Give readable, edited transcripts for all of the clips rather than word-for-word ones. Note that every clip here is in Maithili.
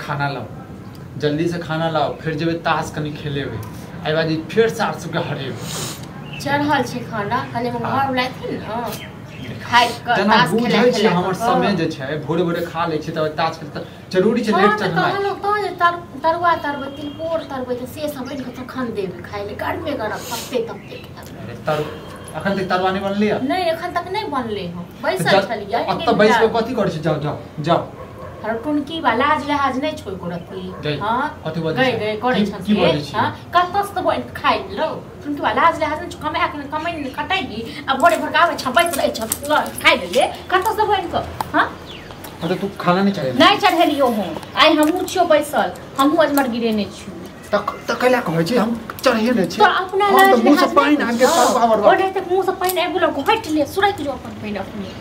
खाना लाओ, जल्दी से खाना लाओ, फिर जेबै ताश कनि खेलेबै, एहि बाजी फेर सार सबके हरेबै। चढ़ल छै खाना, कहलियै हम घर वाला एथिन ने खाइ कऽ जेना ताश बुझै खेला छी खेला हमर कऽ। समय जे छै भोरे भोरे खा लै छी, तब ताश खेल तऽ जरूरी छै हँ लेट तऽ चढ़नाइ। कहलहुँ तऽ जे तरुआ तरबै, तिलकोर तरबै, तऽ से सब आनि कऽ तखन देबै खाइ लए, गरमे गरम तपते तपते खायब। अरे तर अखन तक तरुआ नहि बनलै हँ? नहि, एखन तक नहि बनलै हँ, बैसल छलियै। एतऽ बैस कऽ कथी करै छी? जाउ जाउ जाउ। हर टुनकी बा लाज लिहाज नहि छो एको रत्ती। गई, हँ कथी बजै गई छै? गई करै की छन की से बजै छी? हँ कतऽ से तऽ आनि कऽ खाइ लो। टुनकी बा लाज लिहाज नहि छौ, कमाए कऽ कमाइ नहि खटैली आ भोरे भोर कऽ आबै छ बैस रहै छ ल खाइ लेले, कतऽ से आनि कऽ? हँ हँ तऽ तू खाना नहि चढ़ेलही? नहि चढ़ेलियौ हम, आइ हमहूँ छियौ बैसल, हमहूँ अजमर गिरेने छियौ। तऽ कैला कहै छी हम चढ़े नहि छी? तोरा अपना हम तऽ लाज मुँह से लिहाज पानि नहि आनि के होइ छौ? तरुआ बरबा। ओनाहि तक मुँह से पानि आबि गेलौ, घोटि ले, सुरकि जो अपन पानि अपने।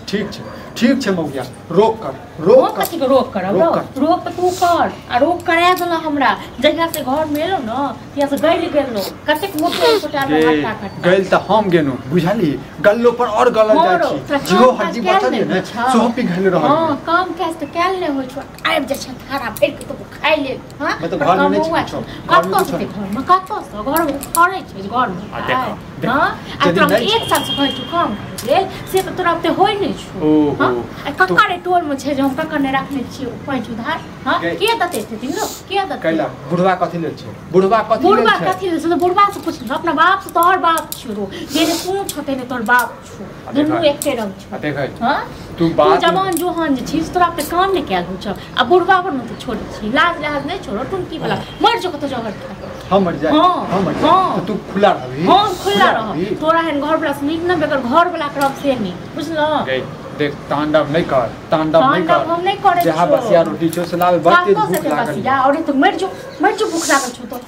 ठीक छै, ठीक छै मौगिया, रोक कर, रोक रोक कर। कथी के रोक करब? रोक रोक कर। रोक तऽ तू कर आ रोक करा देलह हमरा। जहिया से घर मे एलौ ने तहिया से गलि गेलौ, कतेक मोटो मोटा गे हट्टा खट्टा गैल तऽ हम गेलहुँ बुझली, गल्लो पर और गलल हँ जाइ रौ, छी। तोरा जेहो काम काज हड्डी कैल बचल नहि ये ने होइ छौ? सेहो पिघलि रहल हँ ये। काम काज तऽ कैल नहि होइ छौ, आबि जाइ छै थारा भरि कऽ तऽ खाइ ले। हँ मतलब पर घरमे नहि छै कमौआ किछो? छौ। घरमे कतऽ किछो से घरमे कतऽ से घरमे उफाड़ै छै जे घरमे आ खाय। देखऽ, देखऽ, हँ आ यदि तोरा हम नहि एक छौ। साल से कहै छौ काम करै लेल, से तऽ तोरा ओते होइ नहि छौ। ओहो, हँ आ कक्का रे टोल मे छै जे हम कक्का नहि राखने छियै पैंच उधार? हँ गै। के देतै से लो, के देतै? कैला बुढ़वा कथी लेल छै? बुढ़वा कथी लेल बुढ़बा छै? कथी लेल छै? तऽ बुढ़बा से पूछ अपना बाप से, तोहर बाप छियौ रो, जेने तू छौ तेने तोहर बाप छौ, आ दुनू देखै। एके रंग छौ। आ देखै, हँ तू तू बात जवान जोहान जे छी से तोरा पे काम नहि कयल होइ छौ आ बुढ़बा पर मे तू छोड़ै छी, लाज लिहाज नहि छोड़ो टुनकी वाला, मरि जो कतौ जगह खा। हम मर जाए? हँ, हम मर जाए? हँ। तऽ तू खुला रहबी? हम खुला रहब। रहबी? तोरा एहन घर वाला से नीक ने बेगर घर वाला के रहब से नीक, बुझलह? गै देख, तांडव नहि कर, तांडव नहि तांडव कर। हम नहि करै जहाँ छियौ। बसिया रोटी छौ से लाबे, बड़ तेज कतऽ से भूख लागल। बसिया? और तो मरि जो, मरि जो, भूख लागल छौ तो।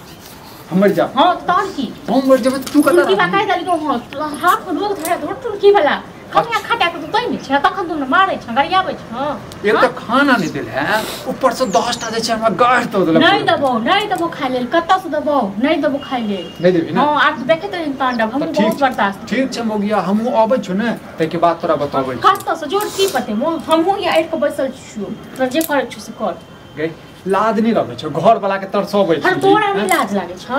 हम मर जा? हँ तऽ तहन की? हम मर जेबै तऽ तू कतऽ टुनकी बा रहबी? कहि देलियौ हँ, हाथ मे रोग धरा दो टुनकी वाला, कनिया खटा के तू तै नहि छै, तखन तू हमरा मारै छ, गरियाबै छ। एक तऽ खाना नहि देल है, ऊपर से 10 टा जे छै हमरा गाड़ि दऽ देलक। नहि देबौ, नहि देबौ खाइ लेल, कतऽ से देबौ? नहि देबौ खाइ लेल। नहि देबही ने? हँ आब देखैत रही तांडव हम तऽ ठीक बहुत छै, बर्दाश्त। ठीक छै मौगिया, हमहूँ अबै छियौ ने ताहिके बाद तोरा बतबै छी। कतऽ से जोर की पते मोन, हमहूँ यहाँ आबि कऽ बैसल छियौ, तोरा जे करै छौ से कर। गै लाज नहि लगै छौ घर वाला के तरसबै हर छी? तोरा नहि हैं? लाज लागै छौ?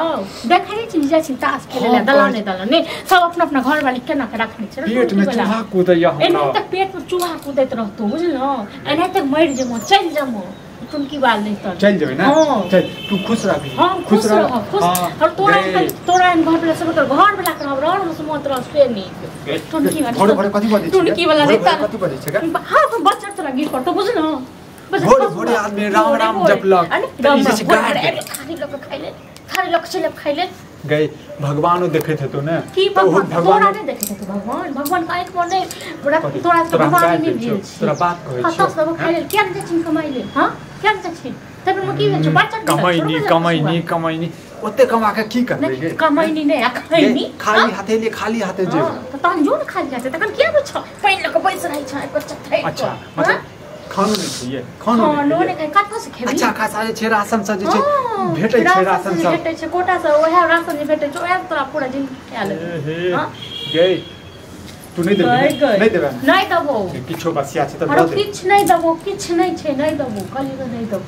देखै नहि छी जाइ छी ताश खेलै लए हँ, दलाने दलाने सब अपना अपना घर वाली केना के रखने छै रे पेट में टुनकी वाला। चूहा कूदैया एनाहि हमरा। तक पेट में चूहा कूदैत रहतौ बुझलौ, एनाहि तक मरि जेबो, चलि जेबो टुनकी बाल नहि तर। चलि जेबै ने? हँ। चल, तू खुश रहबी? हम खुश रहब, खुश। हँ, और तोरा गै, एहन तोरा एहन घर वाला सब घर वाला के रहब रहब सुमत रह से नीक। गै, टुनकी वाला भोरे भोरे कथी बजै छै? टुनकी वाला भोरे नहि भोरे कथी बजै छै गे? हाथ में बच्चा तोरा गिर पड़तौ बुझलौ? भोरे भोरे आदमी राम राम जपलक, तऽ ई जे छै गारि देलक। थारी लऽ कऽ खाइ ले, थारी लऽ कऽ चलि खाइ ले। गै भगवानो देखैत हेतौ ने? की तऽ ओहो भगवान तोरा नहि देखैत हेतौ? भगवान भगवान के आँखि मे नहि कथी? तोरा तऽ तोरा हम भगवान गारि नहि दै छियौ, भेल छी। तोरा बात कहै कतऽ छियौ। से देबो खाइ लेल? किया नहि जाइ छी कमाइ लेल? हँ किया नहि जाइ छी? तब मे की भेल छौ? बच्चा कमैनी कमैनी कमैनी, ओते कमा के की करबै गे? कमैनी नहि आ खैनी। गे, खाली हाथे ले, खाली हाथे हँ, जेबै। तऽ तहन जो ने खाली हाथे, तखन किया बैठ पानि लऽ कऽ बैस रहै छ एक चथै? अच्छा मतलब खानो नहि खइए? खानो खानो नहि नहि खइए? खाइ, कतऽ से खेबही? अच्छा खासा जे छै राशन सब जे छै हँ, भेटै छै राशन जे सब भेटै छै कोटा से, ओएह राशन जे भेटै छै ओएह तोरा पूरा जिंदगी खा लेबै। हे हँ? गै तू नहि देबही गै, ने? गै। नहि देबै ने? नहि देबौ। किछो बसिया छै तऽ आरो दऽ दे। किछु नहि देबौ, किछु नहि छै, नहि देबौ, कहलियै तऽ नहि देबौ,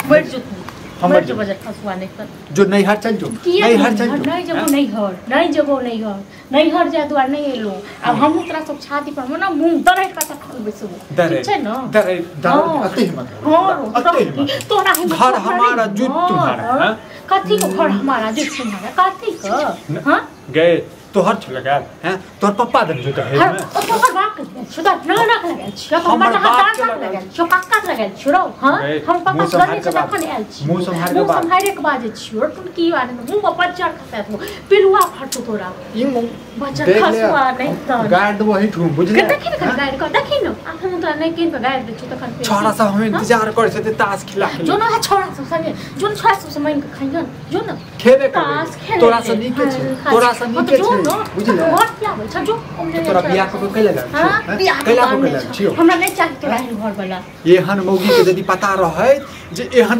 मरि जो तू। हम मरि मरि जो जेबौ। बजर खसुआ नहि तऽ। जो नैहर चल जो। किया नैहर चल जो। नहि जेबो नैहर, नहि जेबो नैहर, नैहर जाय दुआरे नहि एलहुँ। आब हमहूँ तोरा सब छाती पर मे ने मुँह दरैट कऽ तखन बैसबो। दरे ठीक छै ने? दरे दरे। हँ। अते हिम्मत हँ रो, अते हिम्मत। तोरा हिम्मत घर तोरा हमारा नहि। जुत हँ, तुम्हारा, हँ। हाँ? कथी को घर हमारा जुत तुम्हारा? कथी के? हाँ गए तोहर छल गैल हैं, तोहर पप्पा दन जो दहेज हर में ओ तोहर बाप के लगायल छौ, तऽ नाना के लगायल छौ, तऽ हमर हमर बाप के दादा के लगायल लगायल छौ, काका के लगायल छौ रौ? हाँ गए, हम पापा मुँह से सम्हार लड़ने के छै बात। तखन आयल छी। मुँह सम्हार के मुँह बात। सम्हारे के बाजै छियौ टुनकी वाले, मुँह में बच्चर खसाय देबौ, पिलुआ फटतो तोरा। ई मुँह बच्चर देख ले, खसुआ नहि तऽ। गाड़ देबो ही ठूम बुझले। के देखी ने कनी गारि कऽ देखी ने, आब हम तोरा नहि कीन कऽ गारि दै छियौ तखन फेर। छोरा सब हम इंतजार करै छथि ताश खिला जो के। न है छौड़ा सब संगे, जो न छौड़ा सब से मांगि कऽ खइहन जो न। खेबे ताश करबै। खेले तोरा से नीके छै, तोरा से नीके छै बुझले। घर किया आबै छ? जो ओमने तोरा बियाह कऽ के कैला लाग हाँ छियौ? बियाह कैला कऽ कऽ के कैला छियौ। छियौ? हमरा नहि चाही तोरा एहन घर वाला। एहन मौगी के यदि पता रहै जे एहन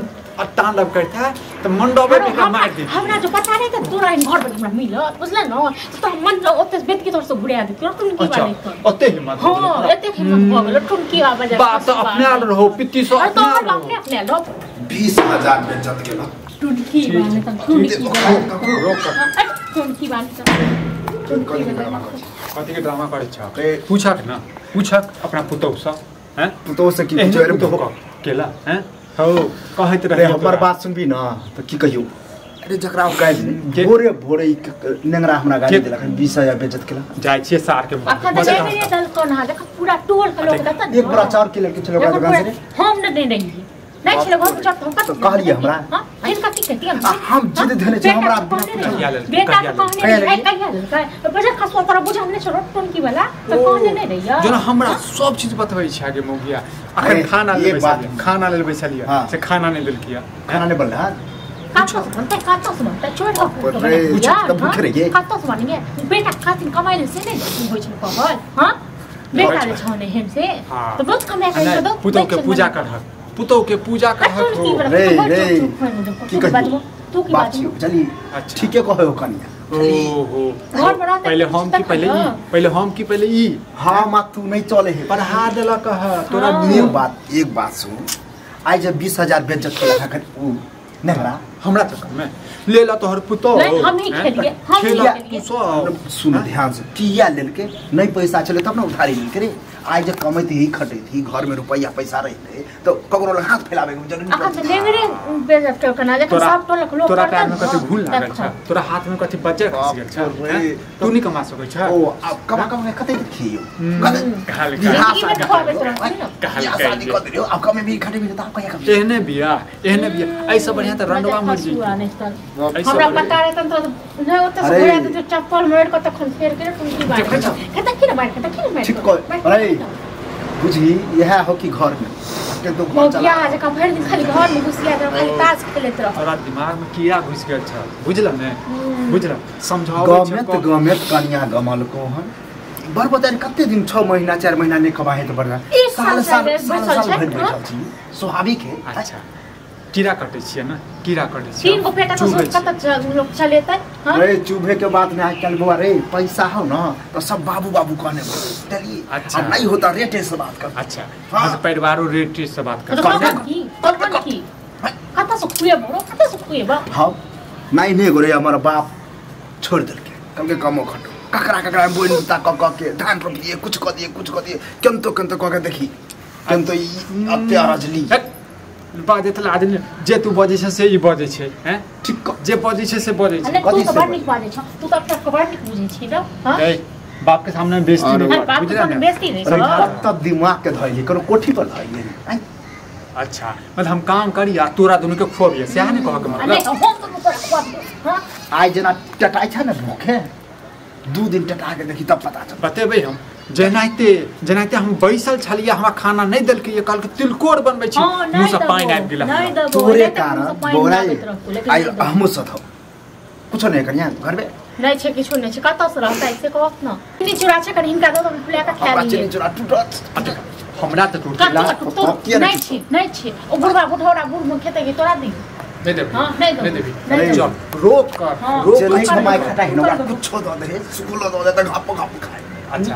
तांडव करता त मंडपे में का मार दे। हमरा जो पता नहीं त तोरा इन घर पर हमरा मिलत बुझल न त हम मन ओते बेत के तोर से घुरिया दे तोर तुम की बात। ओते हिम्मत हां एते हिम्मत भ गेल टुनकी आबे जा बाप त अपने आल रहो पित्ती सो अपने अपने अपने लो 20000 बेइज्जत केला टुनकी बाने त टुनकी रोक टुनकी बाने कथी के ड्रामा करै छ पूछक न पूछक अपना पुतौ से हैं पुतौ से की पूछो रे पुतौ केला हैं हो कहैत रहे हमर बात सुनबी न त की कहियो। अरे जकरा गाली भोरे भोरे नेंगरा हमरा गाली देलक 20000 बेइज्जत केला जाय छियै सार के अखन त जेबे दल कोन हा देख पूरा टोल के लोग दत एक बड़ा चार के लड़के चलो दुकान से हम न दे रही नहीं छले घर पर हम तो कहलिए हमरा हां इनका की कहती हम जिद धने छै हमरा बेटा के कहने नहीं कहिया लेलकै बजट खसवा पर बुझल नहीं छै टोनकी वाला त कहने नहीं रहिया जना हमरा सब चीज बतबै छै आगे मौगिया अखन खाना ले बैसल खाना ले बैसलिया से खाना नहीं देलकिया खाना नहीं बनला कातो से बनतै कातो से बनतै छोड़ दो पूछ त भूख रहिए कातो से बनिए बेटा खातिन कमाइले से नहीं होइ छै कहल हां बेटा ले छने हेम से त बहुत कमाइ कर दो पुतौ के पूजा करहक पुतौ के पूजा करहक रे रे की कहियो तू की बात छियो चली ठीके कहयो कनिया ओहो पहले हम की पहले ई पहले हम की पहले ई हां मा तू नहीं चले हे पढ़ा देलक ह तोरा एक बात एक बात सुन आइ जब 20000 बेइज्जत केलक हन उ नेंगरा हमरा चक्कर में ले ला तोहर पुतौ नहीं हम ही खेलिए हम ही खेलिए तू सब सुन ध्यान से किया लेलके नहीं पैसा चले तब ना उधारी लेलके रे आइ जे कमैत ही खटैत ही घर में रुपैया पैसा रहते तो ककरो लग हाथ फैलावे के जरूरी अखन त नेंगरे बेइज्जत करना जखन सब टोलक लोग तोरा पैर में कथि घून लागल छ तोरा हाथ में कथि बज्जर खसि गेल छ तू नहीं कमा सकै छ ओ अब कमा कमा कतै खियो शादी कर दियो अब कमे भी खटे भी त कहिया कमे एहने बिया ऐसे बढ़िया त रंडवा मर जई हमरा पता रहतन त नहीं ओते से घुरा दे चप्पल मार के तखन फेर के टुनकी बार खता की ना बार खता की ना ठीक कह अरे बुझी यह हो कि घर में के तो घर चला या जका भरि दिन खाली घर में घुसिया रह खाली ताश खेलैत रह तोरा दिमाग में कीड़ा घुस गेल छ बुझल ने बुझल समझाओ गमेत गमेत कनिया गमल को हन बर बता कते दिन 6 महीना 4 महीना नहीं कमाए त बड़ साल साल साल भरि बैठल छी स्वाभाविक है। अच्छा कीड़ा कटै छियै ना कीड़ा कटै छियै तीन गो पेटा तो सोच कत लोग चलेतै हां अरे चुभे के बात नहीं आजकल बुआ रे पैसा हो ना तो सब बाबू बाबू कहने चलिए अच्छा अब नहीं होता रेटे से बात कर। अच्छा हां परिवारो रेटे से बात कर कौन की कत से खुएबो कत से खुएबो हां नहीं नहीं गोरे हमारा बाप छोड़ देलके कल के कमो खटो ककरा ककरा बोल ता क क के धान रोप दिए कुछ क दिए कुछ क दिए केंतो केंतो क के देखी केंतो ई अत्य रजली बाजे त आदमी जे तू बजै छ से ई बजै छै हैं ठीक जे बजै छै से बजै छै तू त बड़ नीक बाजै छ तू त अपना बड़ नीक बुझै छी न हां ए बाप के सामने बेइज्जती नहीं बाप के सामने बेइज्जती नहीं छ तब दिमाग के धइले कोनो कोठी पर धइले अच्छा मतलब हम काम करी आ तोरा दुनु के खुआबिए सएह ने कहऽ के मतलब नहीं हम तो तोरा खुआबिए हां आइ जना टटाइ छ ने भूखे 2 दिन टटा के देखी तब पता चल बतेबै हम जेनाइते जेनाइते हम बैसल छलियै हमरा खाना नहीं देलकै ये कहलकै तिलकोर बनबै छी मुँह से पानि आबि गेल नहीं देबो तोरे कारण बोराई आइ हमहु सधौ कुछो नहीं करिया घर में नहीं छै किछो नहीं छै कतऽ से रहतै से कहत न चीनी चूड़ा छै कनि हिनका दऽ दऽ फुला के खा लियै चीनी चूड़ा टूटत हमरा त टूटला नहीं छै नहीं छै ओ बुढ़वा बुढ़ौरा बुढ़ में खेतै कि तोरा दी नहीं देबी हां नहीं देबी नहीं चल रोक कर रोक जे नहीं कमाए खटाइ हमरा कुछो दऽ दे सुकुलो दऽ दे त घापो घाप खाए अच्छा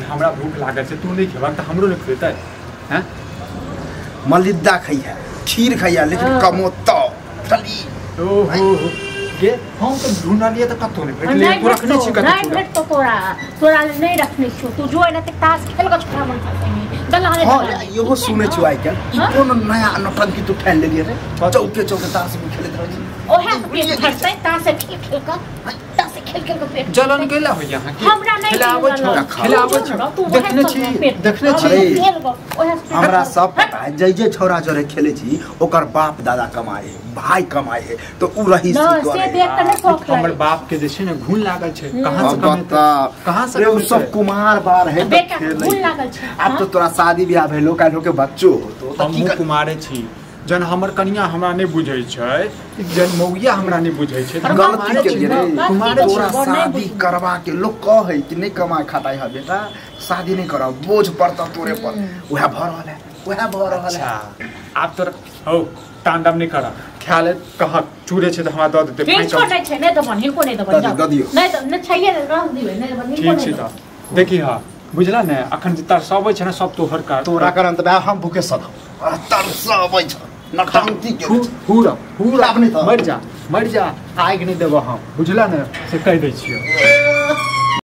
हमरा भूख लागल छै तू नहीं खेबक त हमरो नहीं खुएतै हैं मलिद्दा खइहा खीर खइहा लेकिन कमो तो चली ओहो के हम त ढूंढलिए त कतौ नहीं भेटलै तू रखने छी कतौ नहीं भेटतो तोरा तोरा नहीं रखने छियो तू जो एना ते ताश खेल के छोड़ा मन सकैनी दलाले हां इहो सुनै छियो आइ काल्हि ई कोन नया नौटंकी तू ठानि लेलियै रे चौके चौके ताश में खेलैत रहै छी ओहे पेट फटतै ताश से खेल खेल के ताश से खेल खेल के पेट जलन कैला होइया अहाँ के हमरा नहीं खेलाबै छौ खेलाबै छौ देखने छी देखने छी हमरा सब पता है जै जे छोरा जरे खेले छी ओकर बाप दादा कमाए भाई कमाए तो उ रही सी करे से देख के नहीं शौक हमर बाप के जे छै ने घून लागल छै कहां से कमेतै कहां से रे उ सब कुमार बार है बेटा घून लागल छै अब तो तोरा शादी ब्याह भेलो काल्हि के बच्चो हो तो हम कुमारे छी जन हमर कनिया हमरा नहीं बुझै छै जन मौगिया हमरा नहीं बुझै छै गलती के लिए रे तोरा शादी करवा के लोग कहै कि नहीं कमा खटाइ है बेटा शादी नहीं करब बोझ पड़ता तोरे पर उहे भ रहल है वएह भऽ रहल है। अच्छा आब तोर हौ तांडव नहि कर ख्याल है कह चूरे छै तऽ हमरा दऽ देतै। हिनको नहि छै, नहि देबनि, हिनको नहि देबनि। दऽ दियौ, दऽ दियौ। नहि तऽ नहि छैहे, रह दिबै, नहि देबनि हिनको। ठीक छै नहि तऽ देखी हँ बुझला ने अखन जे तरसबै छै ने सब तोहर कर तोरा कारण तऽ हम भूखे सदौ तरसबै छ नौटंकी के। हुरा हुरा आब नहि तऽ। मरि जा मरि जा, आगि नहि देबऽ हम, बुझला ने से कहि दै छियौ।